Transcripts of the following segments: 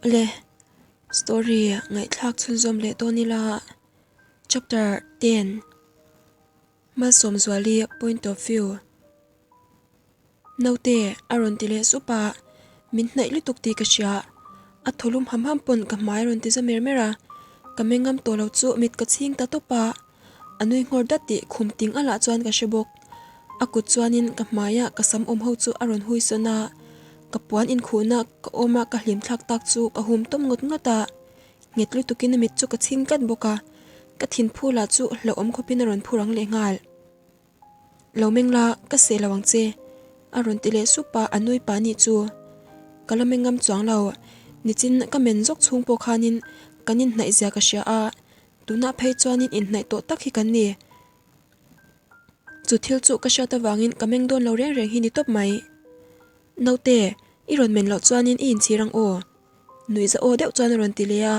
Le story ngaihthlak chhunzawm leh dawn ila chapter 10 Malsawmzuali point of view Naute a rawn ti leh sup a min hnaih lutuk tih ka hria a thaw lum ham ham pawn ka hmai a rawn ti za mer mer a ka mengam tawh lo chu mit ka chhing ta tawp a. A nui nghawr dat tih khum ting alah chuan ka hre bawk. A kut chuanin ka hmaia ka sam awm ho chu a rawn hui sawn a, ka puan inkhuhna ka awma ka hlim thlak tak chu ka hum tawm ngawt ngawt a. Nghet lutukin a mit chu ka chhing tlat bawk a, ka thinphu lah chu hlauhawm khawpin a rawn phu rang leh nghal. Lo meng la, ka seh lo ang che, a rawn ti leh sup a, a nui pa nih chu. Ka la meng ngam chuang lo, nichin ka men zawk chhung pawh khanin kan inhnaih zia ka hria a, Tunah phei chuanin inhnaih tawh tak hi kan ni. Chu thil chu ka hriat avangin ka meng dawn lo reng reng hi ni tawp mai. Naute, i rawn men loh chuanin i inchhir ang aw. Nuihza aw deuh chuan a rawn ti leh a,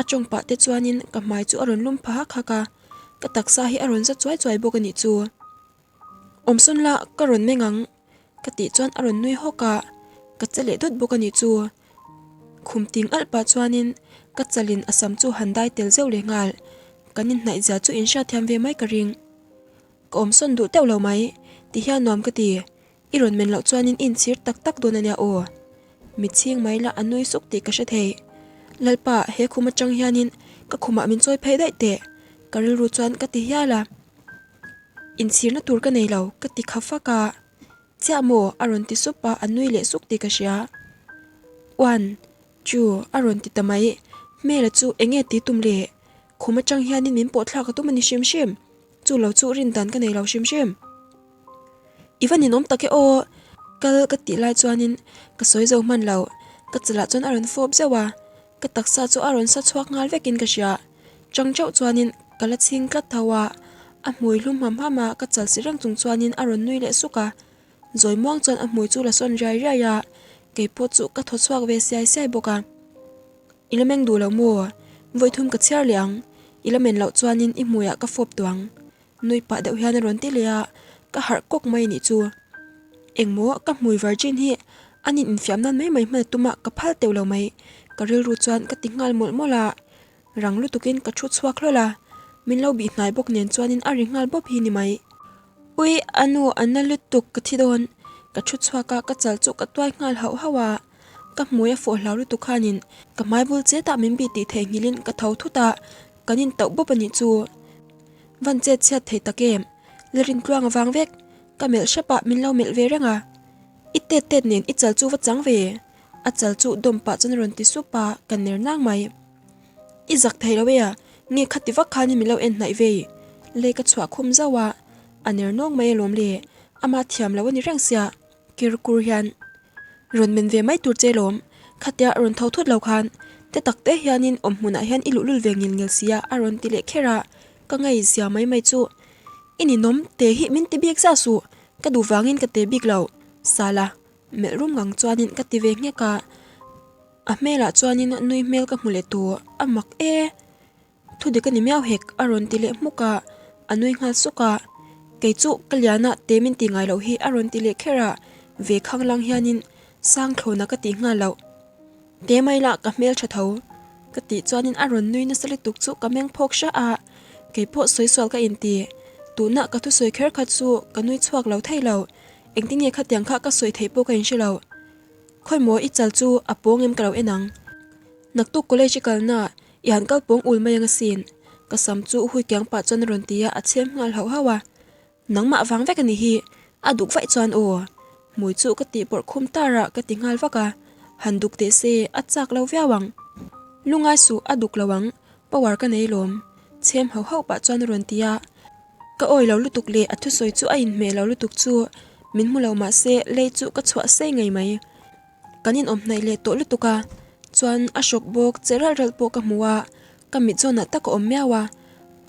a tawng pah te chuanin ka hmai chu a rawn lum pha hak hak a, ka taksa hi a rawn za chuai chuai bawk a nih chu. Awmsawn la, ka rawn meng ang. Ka tih chuan a rawn nui hawk a, ka che leh dawt bawk a nih chu. Khum ting alh pah chuanin ka chalin a sam chu han dai tel zeuh leh nghal. Kan inhnaih zia chu inhriatthiam ve mai ka ring. Ka awmsawn duh teuh lo mai, ti hian nuam ka ti. I rawn men loh chuanin i inchhir tak tak dawn a nia aw. Mitchhing mai lah a nui suk tih ka hre thei. Lalpa, he khum atang hianin ka khumah min chawi phei daih teh, ka rilru chuan ka ti hial a. Inchhirna tur ka nei lo, ka ti kha fak a. Chiah maw? a rawn ti sup a, a nui leh suk tih ka hria. One, two, a rawn ti ta mai. Hmela chu eng nge ti tum le? Khum atang hianin min pawh thlak a tum a ni hrim hrim. Chu lo chu rin dan ka nei lo hrim hrim. I va ninawm tak e aw! Kal ka tih lai chuanin ka sawi zo hman lo. Ka chalah chuan a rawn fawp zeuh a. Ka taksa chu a rawn sa chhuak nghal vekin ka hria. Chang chauh chuanin ka la chhing tlat tho a, a hmui hlum ham ham a, ka chal si reng chung chuanin a rawn nui leh suk a. Zawi muang chuan a hmui chu la sawn riai riai a, keipawh chu ka thaw chhuak ve siai siai bawk a. I la meng duh lo maw? Vawi thum ka chhiar leh ang. I la men loh chuanin i hmuiah ka fawp tawh ang. Nui pah deuh hian a rawn ti leh a, ka harh kawk mai anih chu. Engmaw ka hmui virgin hi an in infiam nan mai mai hman a tum a, ka phal teuh lo mai. Ka rilru chuan ka ti nghal mawlh mawlh a, rang lutukin ka thu chhuak hlawl a, min lo bih hnai bawk nen chuanin a ri nghal bawp hi ni mai. Ui, a nu a na lutuk ka thi dawn. Ka thu chhuak a, ka chal chu ka tuai nghal hauh hauh a, ka hmui a fawh hlau lutuk khanin ka hmai bul chetah min bih tih theihnghilhin ka tho thut a, kan intauh bawp anih chu. Van chet chhiat thei tak em? La rin tluang avang vek. Ka melh hrep a, min lo melh ve reng a. I tet tet nen i chal chu va chang ve. A chal chu dawm pah chuan a rawn ti sup a, ka ner nang mai. I zak thei lo e a, nge khati vak khanin min lo en hnaih vei. Lei ka chhuah khum zauh a, a ner nawng mai alawm le. Ama thiam lo a ni reng sia, kir kur hian. Rawn men ve mai tur che lawm, khatia rawn tho thut lo khan te tak te hianin awm hmunah hian i luhlul ve ngil ngil sia a rawn ti leh kher a, ka ngei zia mai mai chu. I ninawm te hi min ti bik zah suh, ka duh vangin ka te bik lo, Sala melh rum ngang chuanin ka ti ve nghek a, a hmelah chuanin nui hmel ka hmu leh tawh, a mak e. Thu dik a ni miau hek a rawn ti leh hmuk a, a nui nghal suk a. Kei chu ka lian a te min ti ngai loh hi a rawn ti leh kher a, ve khang lang hianin sang thlawna ka tih nghal loh. Te mai lah ka hmel tha tho. Ka tih chuanin a rawn nui nasa lutuk chu ka meng phawk hra a, kei pawh sawi sual ka inti. Tunah ka thusawi kher kha chu ka nui chhuak lo thei lo, engtin nge khatiang kha ka sawi theih pawh ka inhre lo. Khawimaw i chal chu a pawng em ka lo en ang. Naktuk college i kalna I han kal pawng ul mai ang asin. Ka sam chu hui kiang pah chuan a rawn ti a, a chhem nghal hauh hauh a. Nangmah vang vek a ni hi, a duk vaih chuan aw. Hmui chu ka tih pawrh khum tar a, ka ti nghal vak a. Han duk teh se, a chak lo viau ang. Lungai suh, a duk lo ang, power ka nei lawm. Chhem hauh hauh pah chuan a rawn ti a. Ka awi lo lutuk leh a thusawi chu a inhmeh lo lutuk chu min hmu lo mah se lei chu ka chhuah sei ngei mai. Kan inawm hnaih leh tawh lutuk a, chuan a hrawk bawk che ralh ralh pawh ka hmu a, ka mit zawnah tak a awm miau a,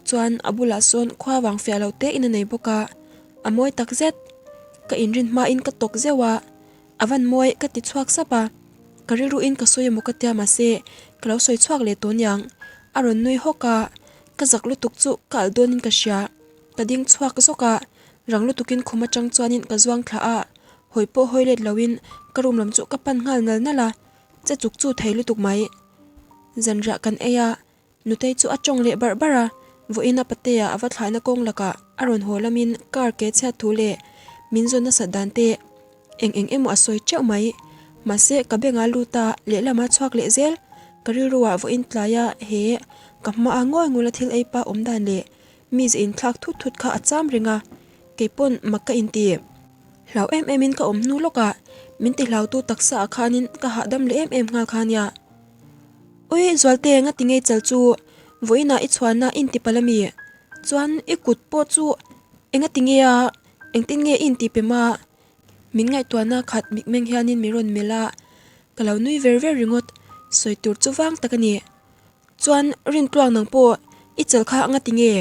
chuan a bulah sawn khua vang fiah lo te in a nei bawk a, a mawi tak zet. Ka inrin hmain ka tawk zeuh a, a van mawi ka ti chhuak sap a, ka rilruin ka sawi emaw ka tia mahse ka lo sawi chhuak leh tawh niang, a rawn nui hawk a, ka zak lutuk chu ka alh dawnin ka hria, ka ding chhuak zawk a, rang lutukin khum atang chuanin ka zuang thla a. Hawi pawh hawi let loin ka room lam chu ka pan nghal nal nal a. Che chuk chu thei lutuk mai. Zanriah kan ei a, Nutei chu a tawng leh barh barh a, vawiin a patea a va thlahna kawng lakah a rawn haw lamin car ke chhiat thu leh min zawn nasat dan te eng eng emaw a sawi teuh mai. Mahse ka bengah lut a, lehlamah chhuak leh zel. Ka rilruah vawiin tlaia he ka hmaa ngawi ngula thil ei pa awm dan leh mi ze inthlak thut thut kha a cham reng a, keipawn mak ka inti. Hlau em emin ka awm hnu lawkah min ti hlautu taksa ah khanin ka hahdam leh em em nghal kha nia. Ui Zualte nga ti ngei chal chu vawiinah i chhuanna i inti palh ami? Chuan i kut pawh chu enga ti nge a engtin nge i inti pem a? Min ngaihtuahna khat mitmeng hianin min rawn melh a, ka lo nui ver ver ringawt, sawi tur chu vang tak a ni. Chuan Rintluang nang pawh i chal kha nga ti nge?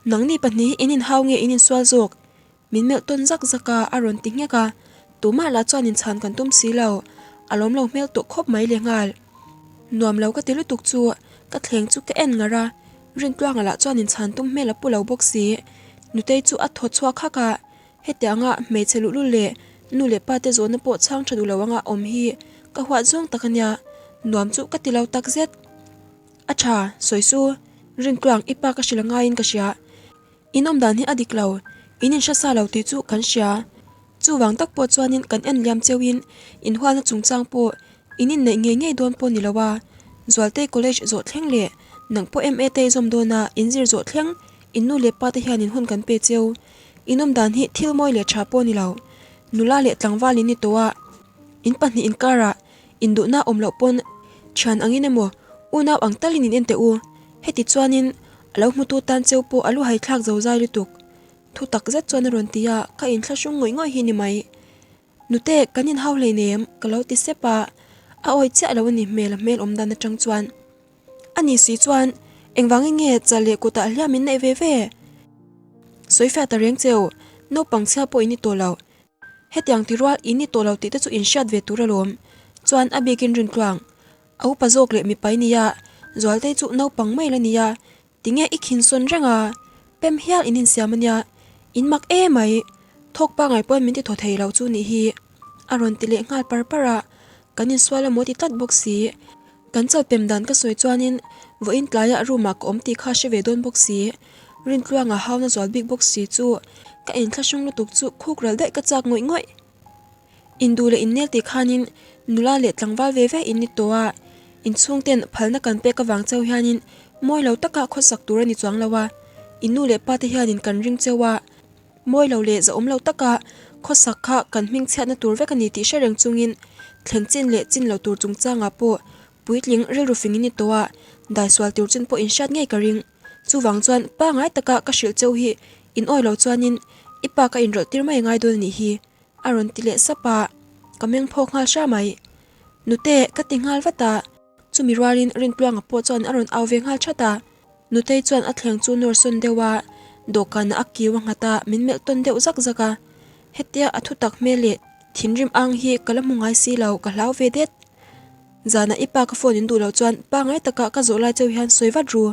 Nangni pahnih hi in inhau nge in insual zawk? Min melh tawn zak zak a, a rawn ti nghek a, tumah lah chuan inchhan kan tum si lo, a lawm lo hmel tawh khawp mai leh nghal. Nuam lo ka ti lutuk chu ka thleng chu ka en ngar a, Rintluanga lah chuan inchhan tum hmel a pu lo bawk si. Nutei chu a thaw chhuak hak a, hetianga hmeichhe luhlul leh nu leh pa te zawhna pawh chhang tha duh lo anga awm hi ka huat zawng tak a nia, nuam chu ka ti lo tak zet. A tha, sawi su, Rintluang i pa ka hrilh a ngaiin ka hria. In awm dan hi a dik lo, in inhre sa lo tih chu kan hria. Chuvang tak pawh chuanin kan en liam cheuhin inhualna chungchang pawh in inneih ngei ngei dawn pawh ni lo a. Zualtei College zawh thleng leh nang pawh MA te i zawm dawn a, in zir zawh thleng in nu leh pa te hianin hun kan pe cheu. In awm dan hi thil mawi leh tha pawh ni lo. Nula leh tlangval in ni tawh a, in pahnih inkarah Induhna awm loh pawn thian angin emaw unau ang talin in en teh u. Heti chuanin a lo hmutu tan cheu pawh a lu haithlak zo zai lutuk. Thu tak zet chuan a rawn ti a, ka inthlahrung ngawih ngawih hi ni mai. Nute, kan inhau hleinem, ka lo ti sep a, a awi chiah lo a ni hmel a hmel awm dan atang chuan. A ni si chuan engvangin nge chal leh kutah hliam in neih ve ve? Sawifiah ta reng cheu, naupang chhia pawh in ni tawh lo. Hetiang ti rual in ni tawh lo tih te chu in hriat ve tur alawm. Chuan a bikin Rintluang, a upa zawk leh mipa i nia, Zualtei chu naupang mai la nia, tinge i khin sawn reng a, pem hial in insiam a nia, in mak e mai, thawk pangai pawn min ti thaw thei lo chu nih hi, a rawn ti leh nghal par par a, kan insual a maw ti tlat bawk si. Kan chalpem dan ka sawi chuanin vawiin tlaiah room ah ka awm tih kha hre ve dawn bawk si. Rintluanga hauna zual bik bawk si chu ka inthlahrung lutuk chu khuk ral daih ka chak ngawih ngawih. Induh leh innel tih khanin nula leh tlangval ve ve in ni tawh a, inchhung ten phalna kan pek avang cheu hianin mawi lo taka khawsak tur a ni chuang lo a, in nu leh pa te hianin kan ring cheu a, Mawi lo leh zahawm lo taka khawsak kha kan hming chhiatna tur vek a ni tih hre reng chungin thlen chin leh chin lo tur chungchangah pawh puitling rilru fing in ni tawh a, daisual tur chin pawh in hriat ngei ka ring. Chuvang chuan pangai taka ka hrilh cheu hi in awi lo chuanin i pa ka inrawlh tir mai a ngai dawn a nih hi, a rawn ti leh sap a, ka meng phawk nghal hra mai. Nute, ka ti nghal vat a. Chumi rualin Rintluanga pawh chuan a rawn au ve nghal that a. Nutei chuan a thleng chu nawr sawn deuh a, dawhkanah a kiu a nghat a, min melh tawn deuh zak zak a. Hetia a thu tak hmel leh thinrim ang hi ka la hmu ngai si lo, ka hlau ve det. Zanah i pa ka phone in duh loh chuan pangngai taka ka zawh lai cheu hian sawi vat ru,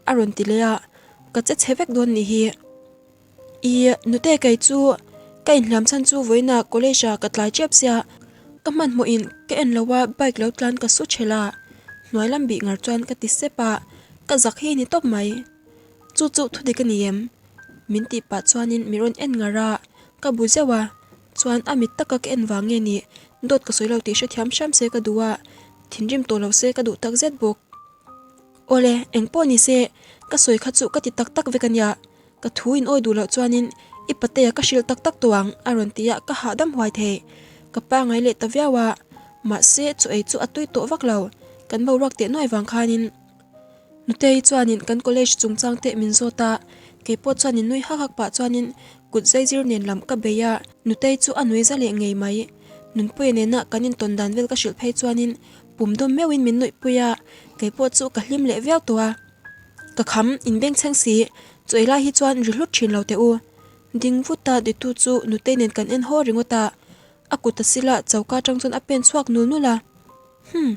a rawn ti leh a, ka che chhe vek dawn nih hi. I nute kei chu ka inhliam chhan chu vawiinah college ah ka tlai tep sia, ka hmanhmawh in ka en lo a bike lo tlan ka su thelh a, hnuai lam bih ngar chuan ka ti sep a, ka zak hi ni tawp mai. Chu chu thudik a ni em? Min tih pah chuanin mi rawn en ngar a, ka bu zeuh a, chuan a mit taka ka en vang nge ni dawt ka sawi lo tih hrethiam hram se ka duh a, thinrim tawh lo se ka duh tak zet bawk. Awle, engpawh ni se, ka sawi kha chu ka ti tak tak vek a nia, Ka thu in awi duh loh chuanin i patea ka hrilh tak tak tawh ang a rawn ti a, ka hahdam huai thei. Ka pangai leh ta viau a, mahse chaw ei chu a tui tawh vak lo, kan boruak teh nuai vang khanin. Nutei chuanin kan college chungchang te min zawt a, keipawh chuanin nui hak hak pah chuanin kut zaizir nen lam ka bei a, Nutei chu a nui za leh ngei mai. Nunpuia nena kan intawn dan vel ka hrilh phei chuanin pum dawm meuhin min nuihpui a, keipawh chu ka hlim leh viau tawh a. Ka kham in bengchheng si, chaw ei lai hi chuan ri hlut thin lo teh u. Ding vut a ditu chu nutei nen kan en haw ringawt a, a kut a sil a, choka atang chuan a pen chhuak nul nul a. Hum,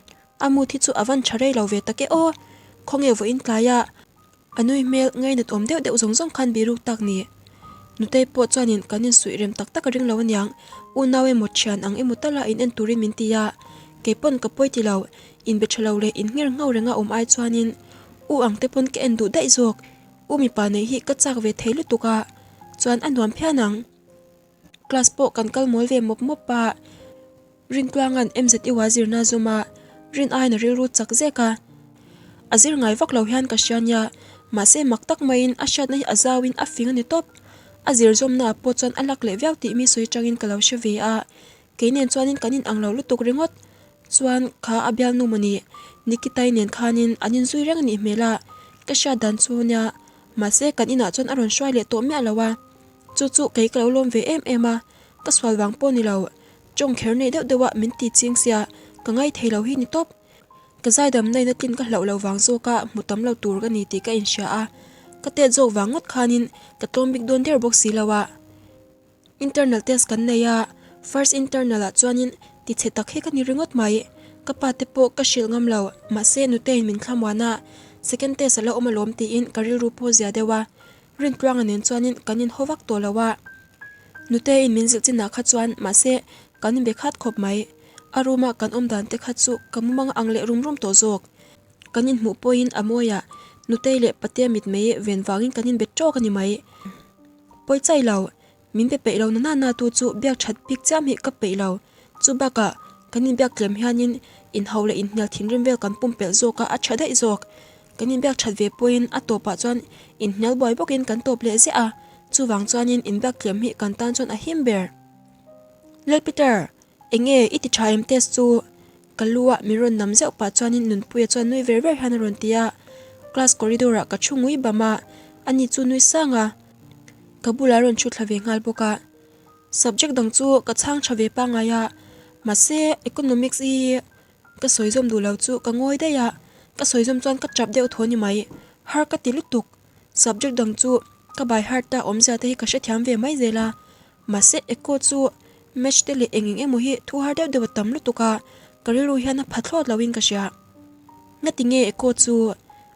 a mood hi chu a van tha rei lo ve tak e aw, khawnge vawiin tlai a, a nui hmel ngainat awm deuh deuh zawng zawng khan biruk tak ni. Nutei pawh chuanin kan insuih rem tak tak a ring lo aniang, unau emaw thian ang emaw tala in en turin min ti a. Kei pawn ka pawi ti lo, inbe tha lo leh inngher ngho renga awm ai chuanin u ang te pawn ka en duh daih zawk. U mipa neih hi ka chak ve thei lutuk a, chuan a nuam phian ang. Class pawh kan kal mawl ve mawp mawp a, Rintluanga'n MZU a zirna a zawm a, rin aiin a rilru chak zek a. A zir ngai vak lo hian ka hria nia, mahse mak tak maiin a hriatna hi a zauin a fing a ni tawp. A zir zawmnaah pawh chuan a lak leh viau tih mi sawi atangin ka lo hre ve a, kei nen chuanin kan inang lo lutuk ringawt. Chuan kha a bialnu mawni Nikitai nen khanin an inzui reng a nih hmel a, ka hriat dan chu nia, mahse kan inah chuan a rawn hruai leh tawh miah lo a. Chu chu kei ka lo lawm ve em em a, ka sual vang pawh ni lo, tawng kher nei deuh deuh a min ti ching sia, ka ngai thei lo hi ni tawp. Ka zaidam naina tlin ka hlauh lo vang zawk a hmu tam lo tur ka ni tih ka inhria a, ka tet zawk vang ngawt khanin ka tlawm bik dawn der bawk si lo a. Internal test kan nei a, first internal ah chuanin ti chhe tak hi ka ni ringawt mai. Ka pa te pawh ka hrilh ngam lo, mahse nuteiin min thlamuan a, second test a la awm alawm tiin ka rilru pawh zia deuh a. Rintluanga nen chuanin kan inhaw vak tawh lo a, nuteiin min zilh chinah kha chuan mahse kan inbe khat khawp mai. A room a kan awm dan te kha chu ka mumang ang leh rum rum tawh zawk. Kan inhmuh pawhin a mawi a, nutei leh patea mitmei ven vangin kan inbe tawk a ni mai. Pawi chai lo, min pe peih lo na na na tu chu biak that bik chiam hi ka peih lo. Chu bakah kan inbiak tlem hianin inhauh leh inhnial thinrim vel kan pumpelh zawk a, a tha daih zawk. Kan inbiak that ve pawhin a tawpah chuan inhnial buai bawkin kan tawp leh ziah a, chuvang chuanin inbiak tlem hi kan tan chuan a him ber. Lal Peter, enge i ti tha em test chu? Ka lu a min rawn nam zeuh pah chuanin Nunpuia chuan nui ver ver hian a rawn ti a, class corridor ah ka thu ngui bam a, ani chu nui sang a, ka bulah a rawn thu thla ve nghal bawk a. Subject dang chu ka chhang tha ve pangngai a, mahse economics hi ka sawi zawm duh lo chu ka ngawi daih a, ka sawi zawm chuan ka tap deuh thaw ni mai, har ka ti lutuk. Subject dang chu ka by heart a awmzia te hi ka hrethiam ve mai zel a, mahse eco chu match te leh eng eng emaw hi thu har deuh deuh a tam lutuk a, ka rilru hian a pha thlawt lo in ka hria. Ngati nge eco chu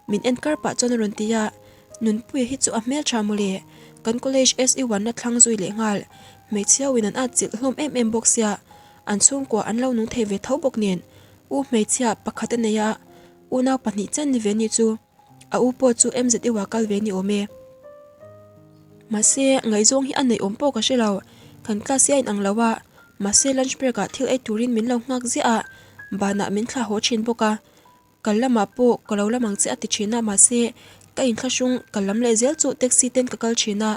Min en kar pah chuan a rawn ti a, Nunpuia hi chu a hmel tha mawle, kan college SU an la thlang zui leh nghal, hmeichhia in an at chilh hlawm em em bawk sia, an chhungkua an lo nung thei ve tho bawk nen, u hmeichhia pakhat a nei a, unau pahnih chen ni ve ni chu, a u pawh chu MZU ah kal ve ni awm e. Mahse, ngaihzawng hi a neih awm pawh ka hre lo, kan class hi a inang lo a, mahse lunch break ah thil ei turin min lo nghak ziah a, banah min thlah haw thin bawk a, Kal lamah pawh ka lo lam ang che a ti thin a, mahse ka inthlahrung kal lam leh zel chu taxi ten ka kal thin a,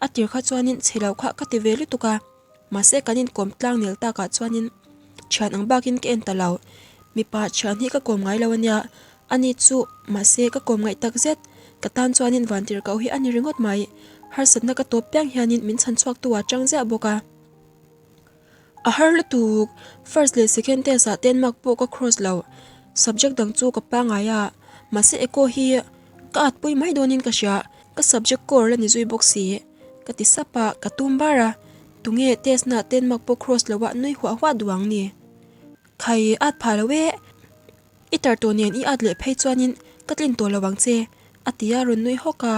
a tir kha chuanin chhe lo kha ka ti ve lutuk a, mahse kan inkawm tlang nel takah chuanin thian ang bakin ka en ta lo, mipa thian hi ka kawm ngai lo ania, ani chu mahse ka kawm ngaih tak zet, ka tan chuanin vantirhkoh hi a ni ringawt mai, harsatna ka tawp piang hianin min chhan chhuak tu ah chang ziah bawk a. A har lutuk, first leh second test ah ten mark pawh ka cross lo, subject dang chu ka pangai a, mahse eco hi ka at pui mai dawnin ka hria, ka subject core la ni zui bawk si, ka ti sap a, ka tum bar a, tunge test na ten mark pawh cross lo a nui huah huah duh ang ni? Khai at phah lo e, i tar tawh nen i at leh phei chuanin ka tlin tawh lo ang che, a ti a rawn nui hawk a,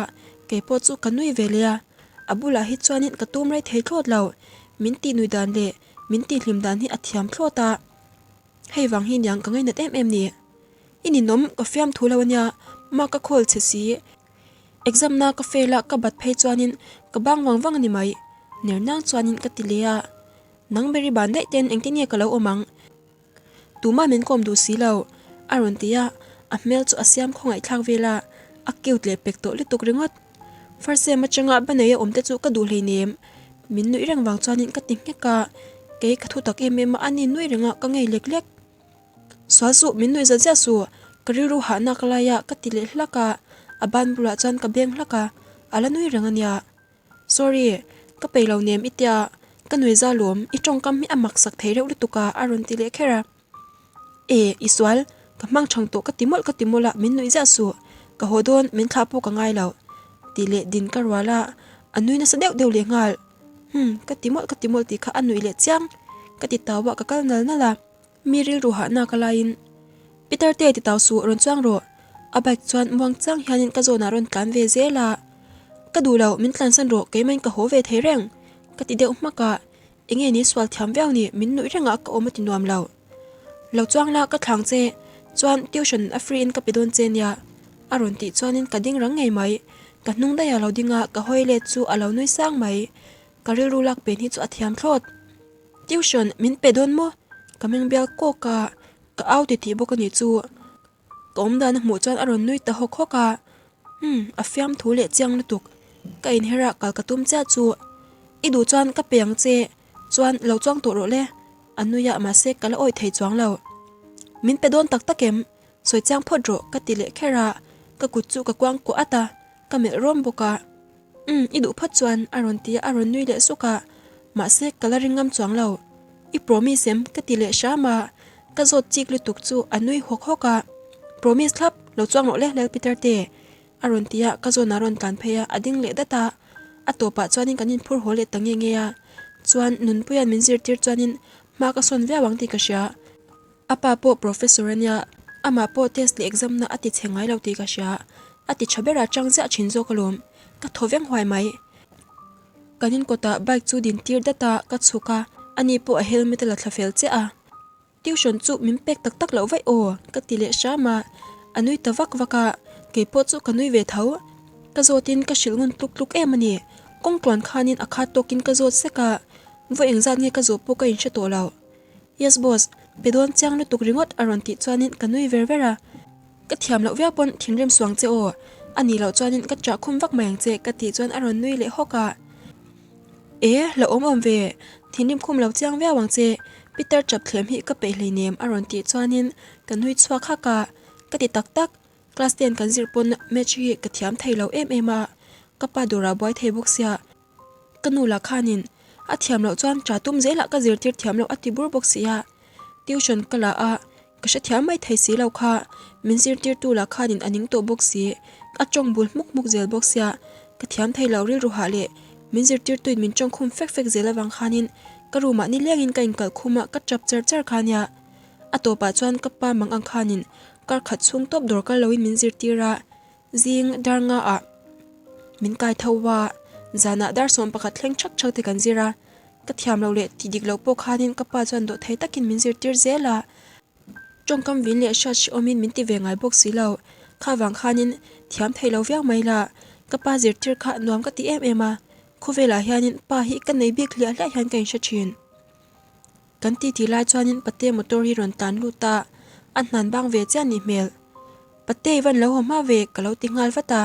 keipawh chu ka nui ve leh a. A bulah hi chuanin ka tum rei thei thlawt lo, min tih nui dan leh min tih hlim dan hi a thiam thlawt a, hei vang hi niang ka ngainat em em ni. I ninawm ka fiam thu lo ania, ma ka call che si. Exam na ka fail a ka bat phei chuanin ka bang vang vang a ni mai, ner nang chuanin ka ti leh a. Nang beri ban daih ten engtin nge ka lo awm ang? Tumah min kawm duh si lo, a rawn ti a, a hmel chu a siam khawngaihthlak vel a, a cute leh pek tawh lutuk ringawt. First sem atanga banei a awm te chu ka duh hleinem, min nuih reng vang chuanin ka ti nghek a, kei ka thu tak em em a, ani nui reng a, ka ngei lek lek. Sual suh, min nuih zat ziah suh, ka rilru hahnak lai a, ka ti leh hlak a, a ban bulah chuan ka beng hlak a, a la nui reng a nia. Sorry, ka peih lo nem i tia, ka nui za lawm, i tawngkam hi a mak sak thei reuh lutuk a, a rawn ti leh kher a. E, i sual, ka hmang thang tawh ka ti mawlh ka ti mawlh a, min nuih ziah suh, ka haw dawn, min thlah pawh ka ngai lo, tih leh din ka rual a, a nui nasa deuh deuh leh nghal. Hum, ka ti mawlh ka ti mawlh tih kha a nuih leh chiang, ka ti tau a, ka kal nal nal a. Mi rilru hahna ka laiin, Peter te ti tau suh rawn chuang rawh, a bike chuan muang chang hianin ka zawnah rawn tlan ve zel a, Ka duh lo, min tlansan rawh, keimahin ka haw ve thei reng, ka ti deuh hmak a, enge ni sual thiam viau ni, min nuih rengah ka awm a ti nuam lo. Lo chuang la ka thlang che, chuan tuition a free in ka pe dawn che nia a rawn tih chuanin ka ding rang ngei mai. Ka hnung daih a lo ding a, ka hawi let chu a lo nui sang mai. Ka rilru lak pen hi chu a thiam thlawt. Tuition min pe dawn maw? Ka meng bial kawk a, ka au titih bawk a nih chu. Ka awm dan a hmuh chuan a rawn nui ta hawk hawk a, Umm, a fiam thu leh chiang lutuk. Ka inher a, kal ka tum chiah chu. I duh chuan ka pe ang che, chuan lo chuang tawh rawh le. A nui a, mahse ka la awih thei chuang lo. Min pe dawn tak tak em? Sawi chiang phawt rawh, ka ti leh kher a, ka kut chu ka kuang kuah at a, ka melh rawm bawk a. Umm, i duh phawt chuan, a rawn ti a, a rawn nui leh suk a, mahse ka la ring ngam chuang lo. I promise em? ka ti leh hram a, ka zawt chik lutuk chu a nui hawk hawk a, Promise thlap, lo chuang rawh le Lal Peter te, a rawn ti a, ka zawn a rawn tlan phei a, a ding leh dat a, a tawpah chuanin kan inphur haw leh ta nge nge a, chuan Nunpuia'n min zirtir chuanin hma ka sawn viau ang tih ka hria. A pa pawh professor a nia, amah pawh test leh exam na a ti chhe ngai lo tih ka hria. A ti tha berah chang ziah thin zawk alawm. Ka thaw veng huai mai. Kan in kawtah bike chu din tir dat a, ka chhuk a, ani pawh a helmet a la thla fel chiah a. Tuition chu min pek tak tak loh vaih aw, ka ti leh hram a. A nui ta vak vak a, keipawh chu ka nui ve tho. Ka zawtin ka hrilh ngun tluk tluk em a ni. Kawng tluan khanin a khat tawkin ka zawt sek a, vawi engzat nge ka zawh pawh ka inhre tawh lo. Yes boss, pe dawn chiang lutuk ringawt a rawn tih chuanin ka nui ver ver a. Ka thiam loh viau pawn thinrim suang che aw, a nih loh chuanin ka chah khum vak mai ang che ka tih chuan a rawn nui leh hawk a. E, la awm awm ve, thinrim khum lo chiang viau ang che, Peter chap thlem hi ka peih hleinem a rawn tih chuanin ka nui chhuak hak a. Ka ti tak tak, class ten kan zir pawn match hi ka thiam thei lo em em a, ka pa dawrah buai thei bawk sia. Ka nu lah khanin a thiam loh chuan cha tum zelah ka zirtir thiam loh a ti bur bawk si a, tuition ka la a, ka hrethiam mai thei si lo kha, min zirtirtu lah khanin a ning tawh bawk si, a tawng bul hmuk hmuk zel bawk sia, ka thiam thei lo rilru hah leh min zirtirtuin min tawng khum fek fek zel avang khanin ka room ah nilengin ka inkalh khum a, ka tap char char kha nia. A tawpah chuan ka pa mang ang khanin kar khat chhung tawp dawr kal loin min zirtir a, Zing dar nga ah min kai tho a, zanah dar 11 thleng thak thak te kan zir a, ka thiam loh leh tih dik loh pawh khanin ka pa chuan dawh thei takin min zirtir zel a, tawngkam vin leh hriat hrehawmin min ti ve ngai bawk si lo, kha vang khanin thiam thei lo viau mai la, ka pa zirtir kha nuam ka ti em em a, khawvelah hianin pa hi ka nei bik hliah hliah hian ka inhre thin. Kan titi lai chuanin pate motor hi rawn tlan lut a, a hnan bang ve chiah nih hmel. Pate i van lo haw hma ve ka lo ti nghal vat a.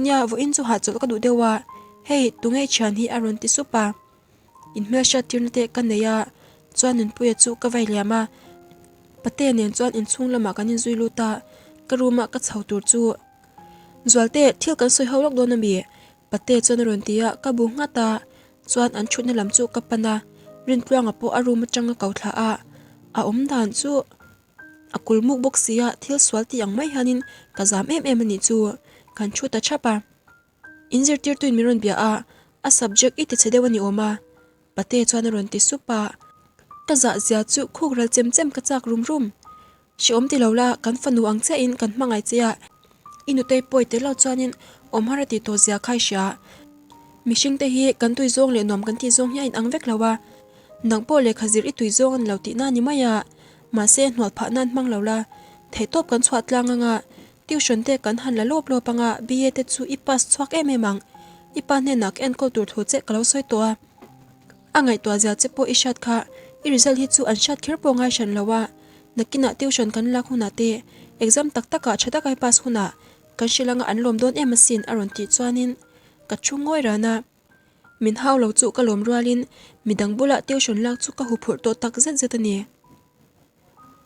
Nia vawiin chu hahchawlh ka duh deuh a, hei tunge thian hi a rawn ti sup a. In hmelhriat tirna te ka nei a, chuan Nunpuia chu ka vai liam a. Pate nen chuan inchhung lamah kan inzui lut a, ka room a ka chho tur chu. Zualte thil kan sawi ho lawk dawn ami? Pate chuan a rawn ti a, ka bu nghat a, chuan an thutna lam chu ka pan a, Rintluanga pawh a room atanga ko thla a, a awm dan chu a kul muk bawk si a, thil sual tih ang mai hianin ka zam em em a nih chu, kan thu ta thap a. In zirtirtuin min rawn bia a, a subject i ti chhe deuh a ni awm a, Pate chuan a rawn ti sup a, ka zah zia chu khuk ral chem chem ka chak rum rum. Hreawm ti lo la, kan fanu ang chiahin kan hmangaih che a, i nutei pawi tel lo chuanin awm har a tih tawh zia kha i hria. Mihring te hi kan tui zawng leh nuam kan tih zawng hi a inang vek lo a, nang pawh lehkha zir i tui zawng a ni lo tihna a ni mai a, mahse hnual phah nan hmang lo la, theihtawp kan chhuah tlang anga tuition te kan han la lawp lawp anga BA te chu i pass chhuak em em ang, i pa hnenah ka enkawl tur thu che ka lo sawi tawh a. A ngaihtuah zia che pawh i hriat kha, i result hi chu an hriat kher pawh ngai hran lo a, nakinah tuition kan lak hunah te exam tak takah tha taka i pass hunah kan hrilh anga an lawm dawn em asin a rawn tih chuanin ka thu ngawi ran a. Min hau lo chu ka lawm rualin midang bulah tuition lak chu ka huphurh tawh tak zet zet a ni.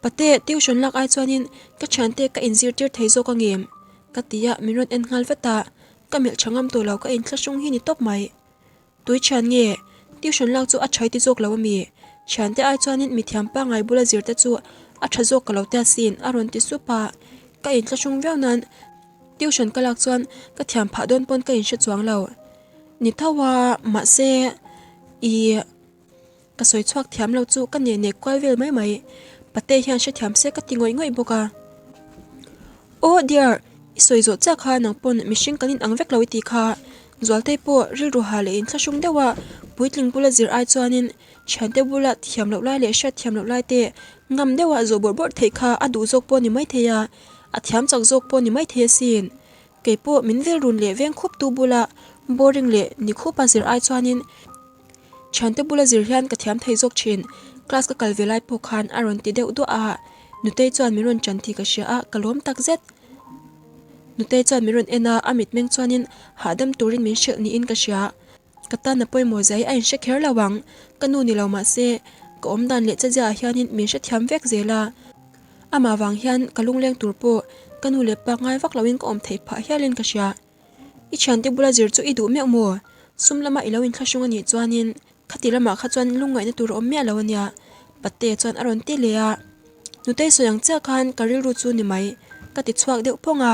Pate, tuition lak ai chuanin ka thiante ka inzirtir thei zawk a ngem? Ka ti a, min rawn en nghal vat a, ka melh tha ngam tawh lo ka inthlahrung hi ni tawp mai. Tui thian nge? Tuition lak chu a tha i ti zawk lo a mi? Thiante ai chuanin mithiam pangngai bula zir te chu a tha zawk ka lo tia sin a rawn ti sup a, ka inthlahrung viau nan tuition ka lak chuan ka thiam phah dawn pawn ka inhre chuang lo. Ni tho a, mahse i ka sawi chhuak thiam lo chu ka neh neh kual vel mai mai. Pate hian hrethiam se ka ti ngawih ngawih bawk a. Oh dear, i sawi zawh chiah kha nang pawn mihring kan inang vek lo i tih kha. Zualtei pawh rilru ha leh inthlahrung deuh a, puitling bula zir ai chuanin thiante bula thiam loh lai leh hriat thiam loh lai te Ngam deuha zawh bawrh bawrh theih kha a duh zawk pawh ni maithei a, a thiam chak zawk pawh ni maithei asin. Kei pawh min vel run leh veng khup tu bula boring leh ni khupa zir ai chuanin thiante bula zir hian ka thiam thei zawk thin. Class ka kal ve lai pawh khan a rawn ti deuh duah a, Nutei chuan min rawn ṭan tih ka hria a, ka lawm tak zet. Nutei chuan min rawn en a, a mitmeng chuanin hahdam turin min hrilh niin ka hria. Ka tan a pawimawh zia hi a inhre kher lo ang, ka nu ni lo mah se, ka awmdan leh chezia ah hianin min hrethiam vek zel a. Amah vang hian ka lungleng tur pawh ka nu leh pa ngai vak loin ka awm theih phah hialin ka hria. I thiante bula zir chu i duh meuh maw? Sum lama i lo inthlahrung a nih chuanin khati lamah kha chuan lungngaihna tur a awm miah lo a nia, Patte chuan a rawn ti leh a. Nutei sawi ang chiah khan ka rilru chu ni mai, ka ti chhuak deuh phawng a.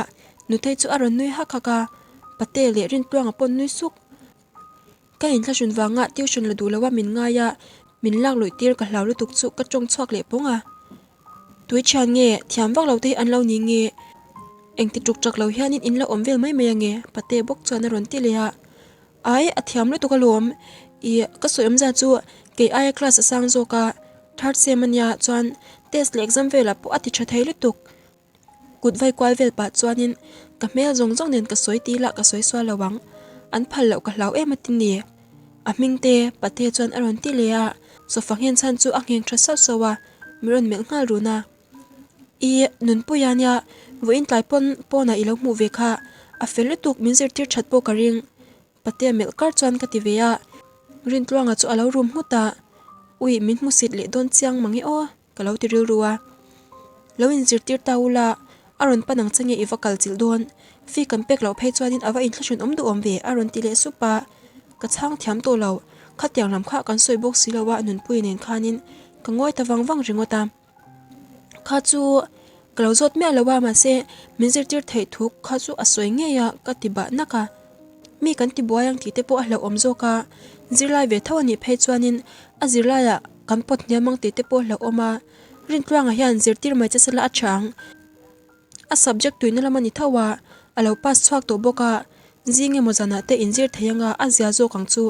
Nutei chu a rawn nui hak hak a, Patte leh Rintluanga paw'n nui suk. Ka inthlahrun vanga tuition la duh loa min ngai a, min lak luih tir ka hlau lutuk chu ka tawng chhuak leh pawng a. Tui thian nge, thiam vak lo te hi an lo ni nge? Engti tuk chak lo hianin in lo awm vel mai mai ange? Pate bawk chuan a rawn ti leh a. Ai, a thiam lutuk alawm. Ih, ka sawi awmzia chu kei aia class a sang zawk a, third sem ania chuan test leh exam velah pawh a ti tha thei lutuk. Kut vai kual vel pah chuanin ka hmel zawng zawng nen ka sawi ti ila ka sawi sual lo ang. An phal loh ka hlau em atin ni. A hming te, pate chuan a rawn ti leh a, sofa nghen chhan chu a ngheng tha sauh sauh a, min rawn melh nghal run a. I nunpuia nia, vawiin tlai pawn pawnah i lo hmuh ve kha, a fel lutuk min zirtir that pawh ka ring. Patea melh kar chuan ka ti ve a, Rintluanga chu a lo rum nghut a, Ui min hmusit leh dawn chiang mang e aw. Ka lo ti rilru a. Lo inzirtir ta ula, a rawn pan ang che nge i va kal chilh dawn? Fee kan pek loh phei chuanin a va inthlahrun awm duh awm ve, a rawn ti leh sup a. Ka chhang thiam tawh lo, khatiang lam kha kan sawi bawk si lo a nunpui nen khanin ka ngawi ta vang vang ringawt a. Kha chu ka lo zawt miah lo a, mahse min zirtir theih thu kha chu a sawi ngei a, ka ti bah nak a. Mi kan ti buai ang tih te pawh a hlauhawm zawk a, zirlai ve tho a nih phei chuanin a zirlaiah kan pawt hniam ang tih te pawh a hlauhawm a, Rintluanga hian zirtir mai che sela a tha ang. A subject tuina lam a ni tho a, a lo pass chhuak tawh bawk a, zing emaw zanah te inzir thei anga a zia zawk ang chu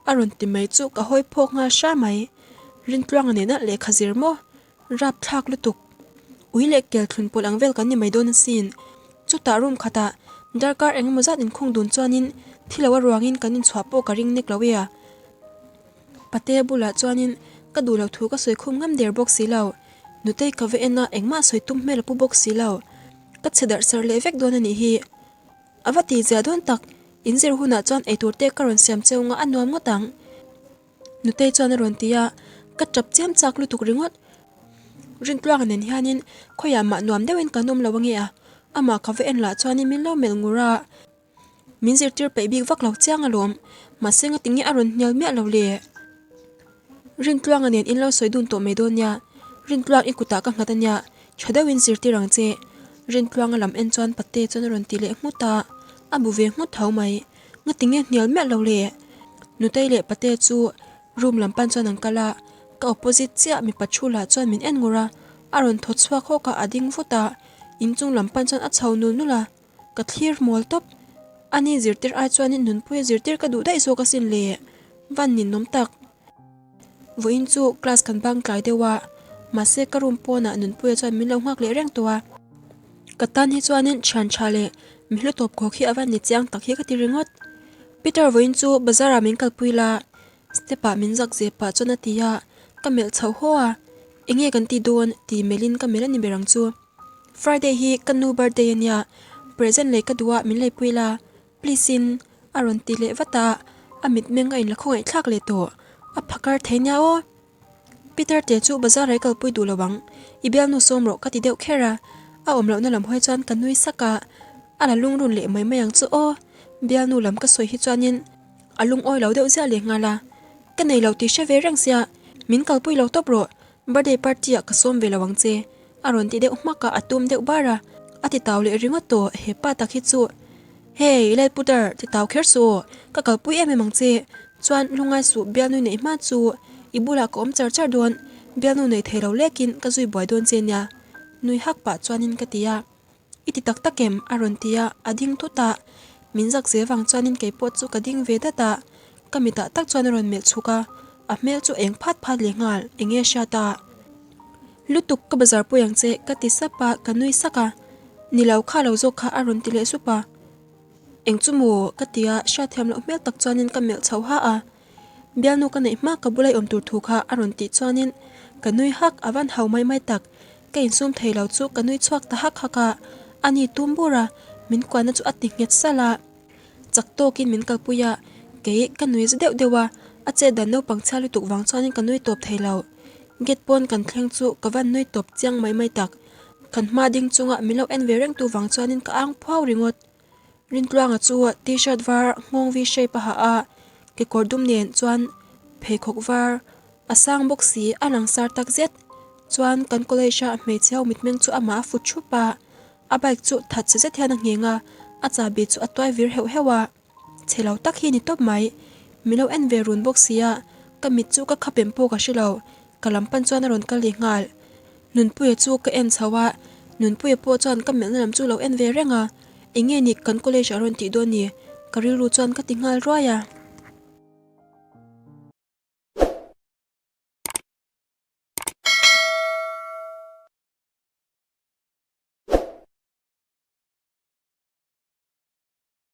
a rawn ti mai chu ka hawi phawk nghal hra mai. Rintluanga nena lehkha zir maw? Rapthlak lutuk. Ui leh kel thlun pawlh ang vel kan ni mai dawn asin. Chutah room khatah darkar eng emaw zat inkhung dun chuanin thi lo a ruangin kan inchhuah pawh ka ring nek lo e a. Patea bulah chuanin ka duh loh thu ka sawi khum ngam der bawk si lo. Nutei ka va en a, engmah sawi tum hmel a pu bawk si lo. Ka chhe darh sar leh vek dawn a nih hi. A va tih zia dawn tak, inzir hunah chuan eitur te ka rawn siam cheu nga a nuam ngawt ang. Nutei chuan a rawn ti a, ka tap chiam chak lutuk ringawt. Rintluanga nen hianin khawiah mah nuam deuhin kan awm lo ange a, amah ka va en lah chuanin min lo melh ngur a. Min zirtir peih bik vak lo chiang alawm, mahse ngati nge a rawn hnial miah lo le? Rintluanga nen in lo sawi dun tawh mai dawn nia, Rintluang i kutah ka nghat ania, tha deuhin zirtir ang che. Rintluanga lam en chuan Pate chuan a rawn ti leh nghut a, a bu ve nghut tho mai. Ngati nge hnial miah lo le? Nutei leh Pate chu room lam pan chuan an kal a, ka opposite chiah mipa thu lah chuan min en ngur a, a rawn thaw chhuak hawk a, a ding vut a, inchung lam pan chuan a chho nul nul a. Ka thlir mawl tawp. Ani zirtir ai chuanin nunpuia zirtir ka duh daih zawk asin le. Van ninawm tak. Vawiin chu class kan bang tlai deuh a, mahse ka room pawnah nunpuia chuan min lo nghak leh reng tawh a. Ka tan hi chuanin thian tha leh mi hlu tawp khawk hi a van ni chiang tak hi ka ti ringawt. Peter vawiin chu bazar ah min kalpui la, step ah min zak zep pah chuan a ti a, ka melh chhoh haw a. Enge kan ti dawn? Ti melhin ka melh a ni ber ang chu. Friday hi ka nu birthday a nia, present lei ka duh a min leipui la, please in a rawn ti leh vat a, a mitmeng a inla khawngaih thlak leh tawh, a phakar thei nia aw. Peter te chu bazar ah i kalpui duh lo ang, i bialnu sawm rawh ka ti deuh kher a, a awm lohna lam hawi chuan ka nui sak a, a la lungrun leh mai mai ang chu aw, bialnu lam ka sawi hi chuanin a lungawi lo deuh ziah leh nghal a, ka nei lo tih hre ve reng sia, min kalpui lo tawp rawh, birthday party ah ka sawm ve lo ang che. A rawn ti deuh hmak a, a tum deuh bar a, a ti tau leh ringawt tawh, he pa tak hi chu Hey, Lalputar, ti tau kher suh aw, ka kalpui em em ang che, chuan lungai suh bialnu neih hma chu i bulah ka awm char char dawn, bialnu nei thei lo lekin ka zui buai dawn che nia, nui hak pah chuanin ka ti a, I ti tak tak em? a rawn ti a, a ding thut a, min zak zel vang chuanin kei pawh chu ka ding ve dat a, ka mitah tak chuan a rawn melh chhuk a, a hmel chu eng phat phat leh nghal, eng nge hriat a? Lutuk ka bazar pui ang che ka ti sap a, ka nui sak a. Ni lo kha lo zawk kha a rawn ti leh sup a. Eng chu maw? ka ti a, hriatthiam loh hmel tak chuanin ka melh chho ha a. Bialnu ka neih hma ka bula i awm tur thu kha a rawn tih chuanin ka nui hak, a van hau mai mai tak. Ka insum thei lo chu ka nui chhuak ta hak hak a, ani tum bur a, min kuahna chu a ti nghet salh a. Chak tawkin min kalpui a, kei ka nui za deuh deuh a, a chet dan naupang chhia lutuk vang chuanin ka nui tawp thei lo. Gate pawn kan thleng chu ka van nui tawp chiang mai mai tak. Kan hma ding chunga min lo en ve reng tu vang chuanin ka ang phuau ringawt. Rintluanga chu t-shirt var nghawng v shape a ha a, kekawr dum nen chuan pheikhawk var a sang bawk si a langsar tak zet. Chuan kan college a hmeichhe ho mitmeng chu amah a fut thup a, a bike chu that che zet hian a ngheng a, a chahbi chu a tuai vir heuh heuh a. Chhe lo tak hi ni tawp mai. Min lo en ve run bawk sia, ka mit chu ka khapem pawh ka hre lo, ka lam pan chuan a rawn kal leh nghal. Nunpuia chu ka en chho a, Nunpuia pawh chuan ka melhna lam chu lo en ve reng a, eng nge ni kan college ah rawn tih dawn ni? Ka rilru chuan ka ti nghal ruai a.